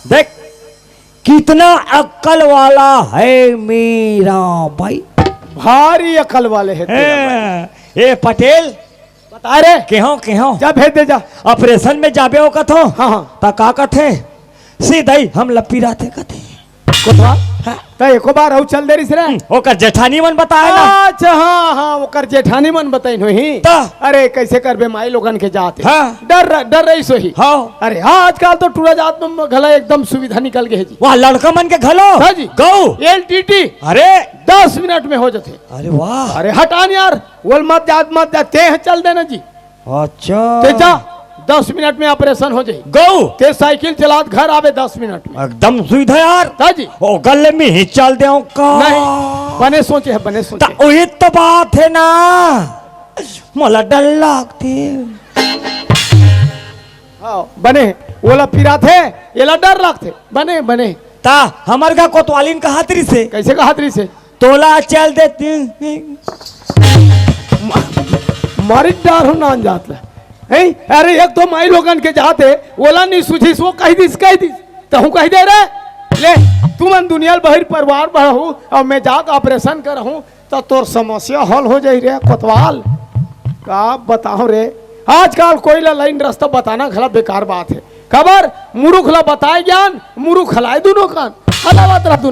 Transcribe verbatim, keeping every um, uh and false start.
देख, कितना अक्कल वाला है मेरा भाई। भारी अकल वाले हे तेरा भाई। ए पटेल, बता रे। केहो केहो। जा भेज दे जा। ऑपरेशन में जाबे हो कथो। हाँ हाँ। त का कथे? सीधा ही हम लपी रहते कथे। कोतवाल। हाँ। त एको बार अउ चल दे रिस रे। ओकर जेठानी मन बताए ना। अच्छा हाँ हाँ, ओकर जेठानी मन बताइन होही। त? अरे कैसे करबे, माई लोगन के जात हे। हाँ। डर डर रहिस होही। हाँ। अरे आजकल तो टूरा जात में घला एकदम सुविधा निकल गे हे जी। वाह, लड़का मन के घलो। हाँ जी। गऊ। एलटीटी। अरे। दस मिनट में हो जाथे। अरे वाह। अरे हटान यार, बोल मत जा, मत जा, ते ह चल देना जी। अच्छा। ते जा, दस मिनट में ऑपरेशन हो जाही। गऊ। ते साइकिल चलात घर आबे दस मिनट में। एकदम सुविधा यार। हाँ जी। ओ गले में ही चल दे का। नहीं, बने सोचे हे, बने सोचे। त वही तो बात हे ना, मोला डर लगथे। हाँ, बने, ओला पिराथे, एला डर लगथे। बने बने। त हमर गा कोतवालिन कहत रिसे। कैसे कहत रिसे? तोला चल देती। मारी डार हूँ नान जात ला। हैं? अरे एक तो माई लोगन के जात हे, ओला नहीं सूझिस, वो कहि दिस, कहि दिस। तहूँ कहि दे रे। ले, तुमन दुनिया ल बहिर परिवार बढ़ाहू, अउ मैं जाके ऑपरेशन करहूँ, त तोर समस्या हल हो जाही रे कोतवाल। का बताहूँ रे, आजकल कोई ला लाइन रस्ता बताना घला बेकार बात हे। काबर? मुरुख ला बताए ज्ञान, मुरुख हलाए दुनो कान। हलावत रह दुनो।